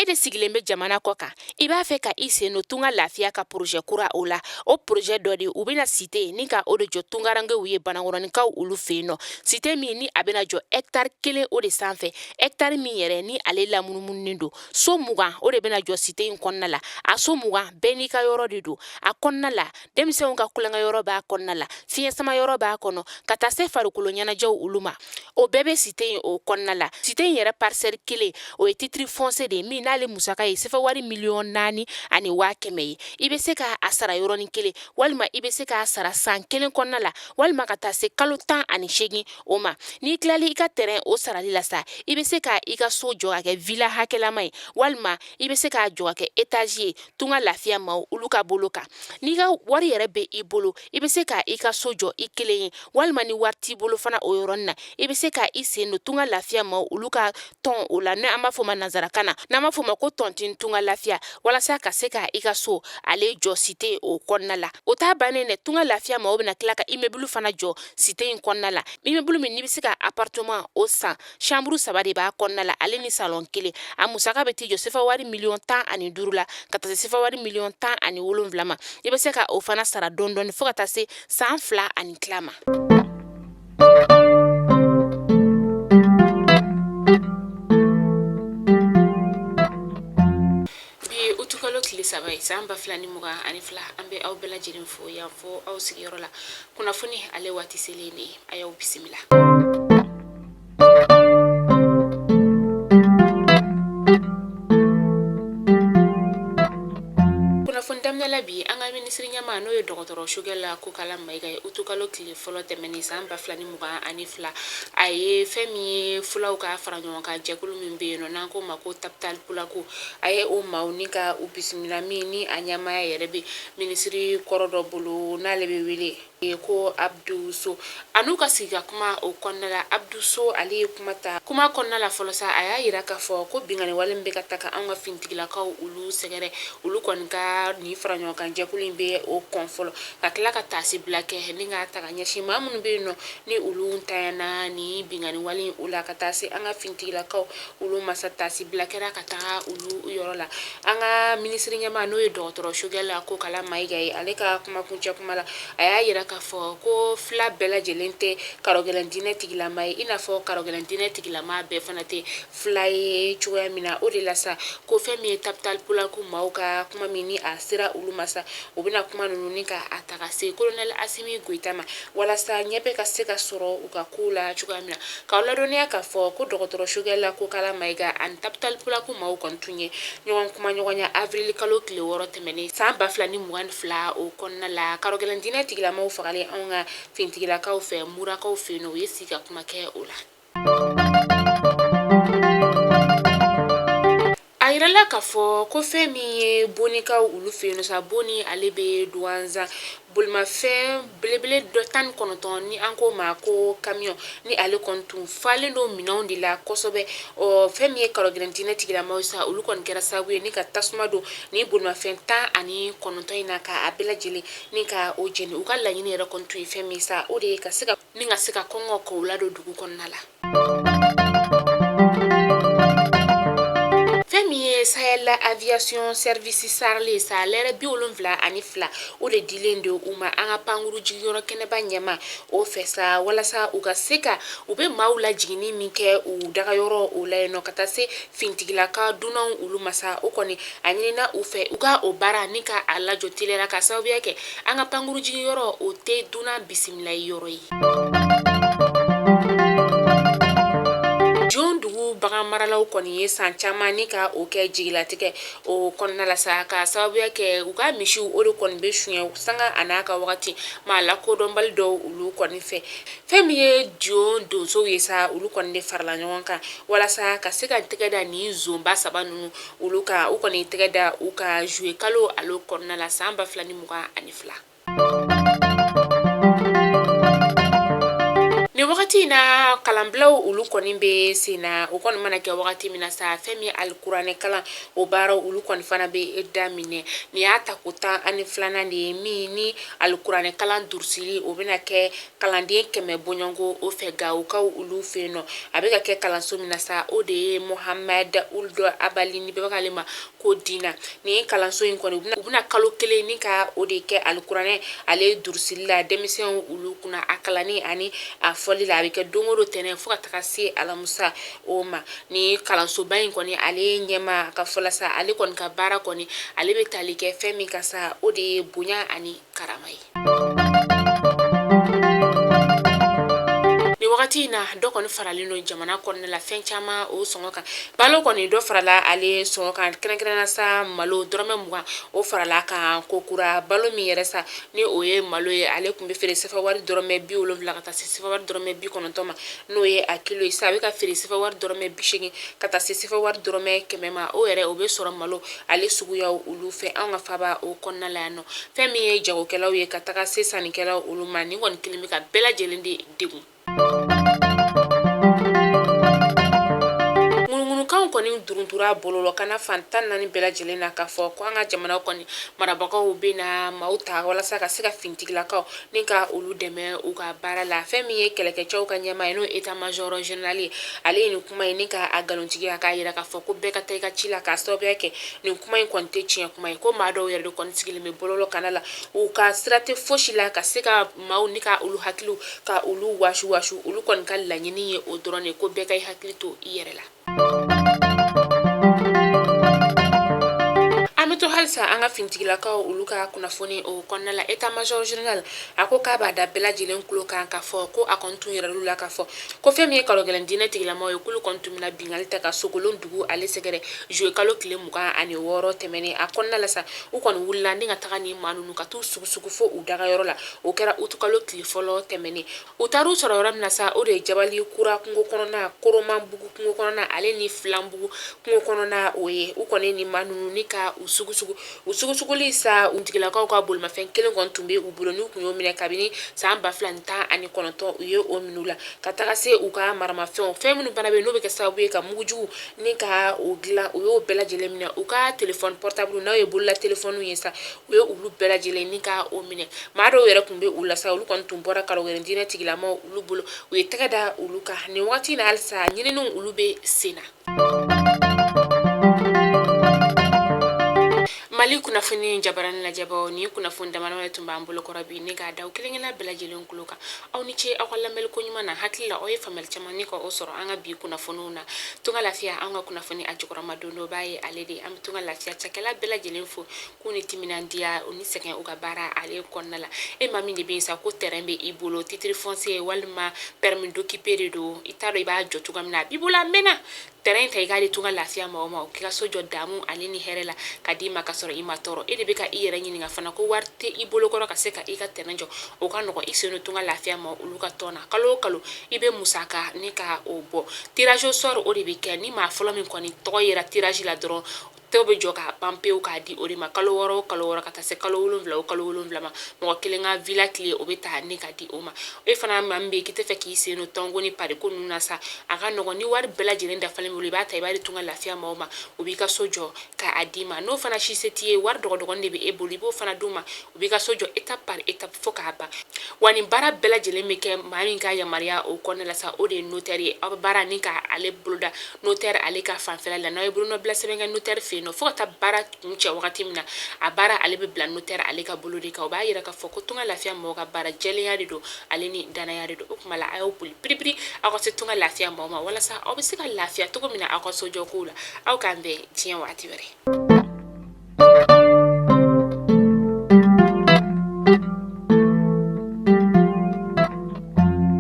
E de sigilen bɛ jamana kɔ kan, i b'a fɛ ka i sen don Tunga Lafiya ka projet kura o la. O projet dɔ de, u bɛna cité ni ka o de jɔ tungarankew ye, Banankɔrɔninkaw olu fɛ yen nɔ. Cité min ni a bɛna jɔ hectare 1 o de sanfɛ, hectare min yɛrɛ ni ale lamunumununen don. So 20 o de bɛna jɔ cité in kɔnɔna la. A so 20 bɛɛ n'i ka yɔrɔ de don a kɔnɔna la. Denmisɛnw ka tulonkɛ yɔrɔ b'a kɔnɔna la, fiɲɛ sama yɔrɔ b'a kɔnɔ, ka taa se farikolo ɲɛnajɛw olu ma, o bɛɛ bɛ cité in o kɔnɔna la. Cité in yɛrɛ parcelle 1, o ye titre foncier de ye min n'ale musaka ye sefa wari 4,1 miliyɔn ye. I bɛ se k'a sara yɔrɔnin kelen, walima i bɛ se k'a sara san 1 kɔnɔna la, walima ka taa se kalo 18 o ma. N'i tilali i ka terrain o sarali la sa, i bɛ se ka i ka so jɔ ka kɛ villa hakɛlama ye, walima i bɛ se k'a jɔ ka kɛ étage ye. Tunga Lafiya maaw olu ka bolo kan, n'i ka wari yɛrɛ bɛ i bolo, i bɛ se ka i ka so jɔ i kelen ye, walima ni wari t'i bolo fana, o yɔrɔnin na, i bɛ se ka i sen don Tunga Lafiya maaw olu ka tɔn o la, n'an b'a fɔ ma nansarakan na, n'an b'a fɔ ma ko tontine Tunga Lafiya, walasa ka se ka i ka so ale jɔ cité o kɔnɔna la. O t'a bannen dɛ, Tunga Lafiya maaw bɛna tila ka immeuble fana jɔ cité in kɔnɔna la, immeuble min n'i bɛ se ka appartement o san, chambre 3 de b'a kɔnɔna la, ale ni salon 1. A musaka bɛ t'i jɔ sefa wari 15 miliyɔn la, ka taa se sefa wari 17 miliyɔn ma. I bɛ se ka o fana sara dɔɔni dɔɔni fo ka taa se san 2 ani tila ma. Bi ye utukalo tile 3 ye, san 2022. An bɛ aw bɛɛ lajɛlen fo yan fo aw sigiyɔrɔ la. Kunnafoni ale waati selen de ye, a y'aw bisimila. Kunnafoni daminɛ la bi, an ka minisiri ɲɛmaa, n'o ye dɔgɔtɔrɔ Choguel Kokalla Maïga ye, utukalo tile fɔlɔ tɛmɛnen san 2022, a ye fɛn min ye fulaw ka fara ɲɔgɔn kan jɛkulu min bɛ yen nɔ, n'an k'o ma ko Tabital Pulaaku, a ye o maaw ni ka u bisimila, min ni a ɲɛmaaya yɛrɛ bɛ minisiri kɔrɔ dɔ bolo, n'ale bɛ wele ko Abdou Sow. A n'u ka sigi ka kuma o kɔnɔna la, Abdou Sow ale ye kuma ta. Kuma kɔnɔna la fɔlɔ sa, a y'a yira k'a fɔ ko binkanni wale min bɛ ka ta ka anw ka finitigilakaw olu sɛgɛrɛ, olu kɔni ka nin fara ɲɔgɔn kan jɛkulu in bɛ o kɔn fɔlɔ, ka tila ka taasibila kɛ ni ka ta ka ɲɛsin maa minnu bɛ yen nɔ ni olu ntanyana ni binkanni wale in o la, ka taa se an ka finitigilakaw olu ma sa. Taasibila kɛra ka taga olu yɔrɔ la. An ka minisiri ɲɛmaa, n'o ye dɔgɔtɔrɔ Choguel Kokalla Maïga ye, ale ka kumakuncɛ kuma la, a y'a yira k'a fɔ ko fila bɛɛ lajɛlen tɛ karɔgɛlɛn diinɛ tigilama ye, i n'a fɔ karɔgɛlɛn diinɛ tigilama bɛɛ fana tɛ fila ye cogoya min na. O de la sa, ko fɛn min ye Tabital Pulaaku maaw ka kuma min ni a sera olu ma sa, u bɛna kuma ninnu ni ka a ta ka se colonel Assimi Goïta ma, walasa ɲɛ bɛ ka se ka sɔrɔ u ka kow la cogoya min na. K'aw ladɔnniya k'a fɔ ko dɔgɔtɔrɔ Choguel Kokalla Maïga ani Tabital Pulaaku maaw kɔni tun ye ɲɔgɔn kuma ɲɔgɔnya avril kalo tile 6 tɛmɛnen san 2022 o kɔnɔna la, karɔgɛlɛn diinɛ tigilamaw fagalen anw ka finitigilakaw fɛ Murakaw fɛ yen nɔ. U ye sigi ka kuma kɛ o la. A yirala k'a fɔ ko fɛn min ye Bonikaw olu fɛ yen nɔ sa, Boni ale bɛ Douentza, bolimafɛn belebele dɔ 19, ni an k'o ma ko camion, ni ale kɔni tun falen don minɛnw de la kosɛbɛ. Ɔ fɛn min ye karɔgɛlɛn diinɛ tigilamaw sa, olu kɔni kɛra sababu ye ni ka tasuma don ni bolimafɛn 19 in na, k'a bɛɛ lajɛlen ni ka o jeni. U ka laɲini yɛrɛ kɔni tun ye fɛn min sa, o de ye ka se ka ni ka se ka kɔngɔ k'o ladon dugu kɔnɔna la. Fɛn min ye Sahel Aviation Service SARL sa, lɛrɛ 72 o de dilen don u ma an ka pankuru jigiyɔrɔ kɛnɛba ɲɛma o fɛ sa, walasa u ka se ka u bɛ maaw lajiginni min kɛ u dagayɔrɔ o la yen nɔ, ka taa se finitigilaka dunanw olu ma sa. O kɔni a ɲinina u fɛ u ka o baara ni ka a lajɔ teliya la, ka sababuya kɛ an ka pankuru jigiyɔrɔ o tɛ dunan bisimila yɔrɔ ye. Dion dugu bagan maralaw kɔni ye san caman ni ka o kɛ jigilatigɛ o kɔnɔna la sa, ka sababuya kɛ u ka misiw o de kɔni bɛ suɲɛ sanga a n'a ka wagati maa lakodɔnbali dɔw olu kɔni fɛ. Fɛn min ye Dion donsow ye sa, olu kɔni de farala ɲɔgɔn kan walasa ka se ka tɛgɛ da nin zonba saba ninnu olu kan. U kɔni tɛgɛ da u ka juillet kalo ale kɔnɔna la san 2022. Nin wagati wagati in na, kalanbilaw olu kɔni bɛ sen na. O kɔni mana kɛ wagati min na sa, fɛn min alikuranɛ kalan, o baaraw olu kɔni fana bɛ daminɛ. Nin y'a tako 12nan de ye min ni alikuranɛ kalan durusili o bɛna kɛ kalanden 100 bɔɲɔgɔnko o fɛ Gawokaw olu fɛ yen nɔ. A bɛ ka kɛ kalanso min na sa, o de ye Mohamed Ould Abali, ni bɛɛ b'ale ma ko Dina. Nin kalanso in kɔni, u bɛna kalo kelen ni ka o de kɛ alikuranɛ ale durusili la denmisɛnw olu kunna, a kalanni ani a fɔli la. A bɛ kɛ don o don tɛnɛn fo ka taga se alamisa o ma. Ni kalansoba in kɔni ale ɲɛmaa ka fɔ la sa, ale kɔni ka baara kɔni ale bɛ tali kɛ fɛn min kan sa, o de ye bonya ani karama ye. Nin wagati in na, dɔ kɔni faralen don jamana kɔnɔna la fɛn caman o sɔngɔ kan. Balo kɔni, dɔ farala ale sɔngɔ kan, kɛrɛnkɛrɛnna sa malo dɔrɔmɛ 20 o farala kan ko kura. Balo min yɛrɛ sa ni o ye malo ye, ale tun bɛ feere sefa wari dɔrɔmɛ 70 ka taa se sefa wari dɔrɔmɛ 90 ma, n'o ye a kilo ye. Sa a bɛ ka feere sefa wari dɔrɔmɛ 80 ka taa se sefa wari dɔrɔmɛ 100 ma. O yɛrɛ o bɛ sɔrɔ malo ale suguyaw olu fɛ an ka faba o kɔnɔna la yan nɔ. Fɛn min ye jagokɛlaw ye ka taga se sannikɛlaw olu ma, nin kɔni kelen bɛ ka bɛɛ lajɛlen de degun. Ŋunuŋunukanw kɔni duruntura bɔlɔlɔ kan na fan 14 bɛɛ lajɛlen na k'a fɔ ko an ka jamana kɔni marabagaw bɛ na maaw ta walasa ka se ka finitigilakaw ni ka olu dɛmɛ u ka baara la. Fɛn min ye kɛlɛkɛcɛw ka ɲɛmaa ye, n'o ye état major général ye, ale ye nin kuma in ni ka a nkalontigiya, k'a yira k'a fɔ ko bɛɛ ka taa i ka ci la, k'a sababuya kɛ nin kuma in kɔni tɛ tiɲɛ kuma ye, ko maa dɔw yɛrɛ de kɔni sigilen bɛ bɔlɔlɔ kan la, u ka sira tɛ fosi la ka se ka maaw ni ka olu hakiliw ka olu wasu wasu. Olu kɔni ka laɲini ye o dɔrɔn de, ko bɛɛ ka i hakili to i yɛrɛ la. An bɛ to halisa an ka finitigilakaw olu ka kunnafoni o kɔnɔna la. État major général a ko k'a b'a da bɛɛ lajɛlen tulo kan k'a fɔ ko a kɔni tun yiral'u la k'a fɔ ko fɛn min ye kalo gɛlɛn diinɛ tigilamaw ye, k'olu kɔni tun bɛna binkanni ta ka Sogolon dugu ale sɛgɛrɛ juillet kalo tile 26 tɛmɛnen. A kɔnɔna la sa, u kɔni wulila ni ka taga ni maa ninnu ka t'u sugusugu fo u dagayɔrɔ la. O kɛra août kalo tile fɔlɔ tɛmɛnen. U taar'u sɔrɔ yɔrɔ min na sa, o de ye Jabali Kura kungo kɔnɔna, Koromanbugu kungo kɔnɔna ale ni Filanbugu kungo kɔnɔna o ye. U kɔni ni maa ninnu ni ka u sugusugu. U sugusuguli sa, finitigilakaw ka bolimafɛn kelen kɔni tun bɛ u bolo, n'u tun y'o minɛ kabini san 2019. U ye o minɛ u la ka taga se u ka maramafɛnw, fɛn minnu fana bɛ yen n'o bɛ kɛ sababu ye ka mugujugu ni ka o dilan, u y'o bɛɛ lajɛlen minɛ. U ka téléphone portable, n'o ye bolola téléphone ye sa, u ye olu bɛɛ lajɛlen ni ka o minɛ. Maa dɔw yɛrɛ tun bɛ u la sa, olu kɔni tun bɔra kalo gɛlɛn diinɛ tigilamaw olu bolo, u ye tɛgɛ da olu kan. Nin waati in na, halisa ɲininiw olu bɛ sen na. Mali kunnafoni jabarani lajɛbaw, ni kunnafoni damadama tun b'an bolo kɔrɔ bi ni k'a da aw kelen-kelenna bɛɛ lajɛlen tulo kan. Aw ni ce aw ka lamɛnni ko ɲuman na. Hakili la, aw ye faamuyali caman ni ka o sɔrɔ an ka bi kunnafoniw na. Tunga Lafiya, an ka kunnafoni a jukɔrɔma don dɔ b'a ye ale de. An bɛ Tunga Lafiya cakɛla bɛɛ lajɛlen fo k'u ni timinandiya, u ni sɛgɛn u ka baara ale kɔnɔna la. E maa min de bɛ yen sa ko terrain bɛ i bolo, titre foncier walima permis d'occuper de don, i t'a dɔn i b'a jɔ cogoya min na, a b'i bolo a mɛnna, terrain ta i k'a di Tunga Lafiya mɔgɔ ma, k'i ka so jɔ damu ale ni hɛrɛ la ka d'i ma ka sɔrɔ i ma tɔɔrɔ. E de bɛ ka i yɛrɛ ɲininka fana ko wari tɛ i bolo kɔrɔ ka se ka i ka terrain jɔ, o ka nɔgɔn, i sen don Tunga Lafiya ma olu ka tɔn na. Kalo o kalo i bɛ musaka ni ka o bɔ. Tirage au sort o de bɛ kɛ, ni maa fɔlɔ min kɔni tɔgɔ yera tirage la dɔrɔn, tɔw bɛ jɔ k'a ban pewu k'a di o de ma. Kalo 6 o kalo 6 ka taa se kalo 7 o kalo 7 ma, mɔgɔ kelen ka villa clé o bɛ ta ni ka di o ma. E fana maa min bɛ yen k'i tɛ fɛ k'i sen don tɔnko ni pariko ninnu na sa, a ka nɔgɔn, ni wari bɛɛ lajɛlen dafalen bolo, i b'a ta i b'a di Tunga Lafiya maaw ma, u b'i ka so jɔ k'a d'i ma. N'o fana si se t'i ye, wari dɔgɔdɔgɔnin de bɛ e bolo, i b'o fana d'u ma, u b'i ka so jɔ étape par étape fo k'a ban. Wa nin baara bɛɛ lajɛlen bɛ kɛ maa min ka yamaruya o kɔnɔna la sa, o de ye notaire ye. Aw bɛ baara ni ka ale boloda notaire ale ka fanfɛla la. N'aw ye bolonɔbila sɛbɛn kɛ notaire fɛ yen nɔ, fo ka taa baara kuncɛ wagati min na, a baara ale bɛ bila notaire ale ka bolo de kan. O b'a yira k'a fɔ ko Tunga Lafiya mɔgɔw ka baara jɛlenya de don ale ni danaya de don. O tuma la, a y'aw boli piripiri aw ka se Tunga Lafiya mɔgɔw ma walasa aw bɛ se ka lafiya cogo min na aw ka sojɔkow la. Aw k'an bɛn diɲɛ waati wɛrɛ.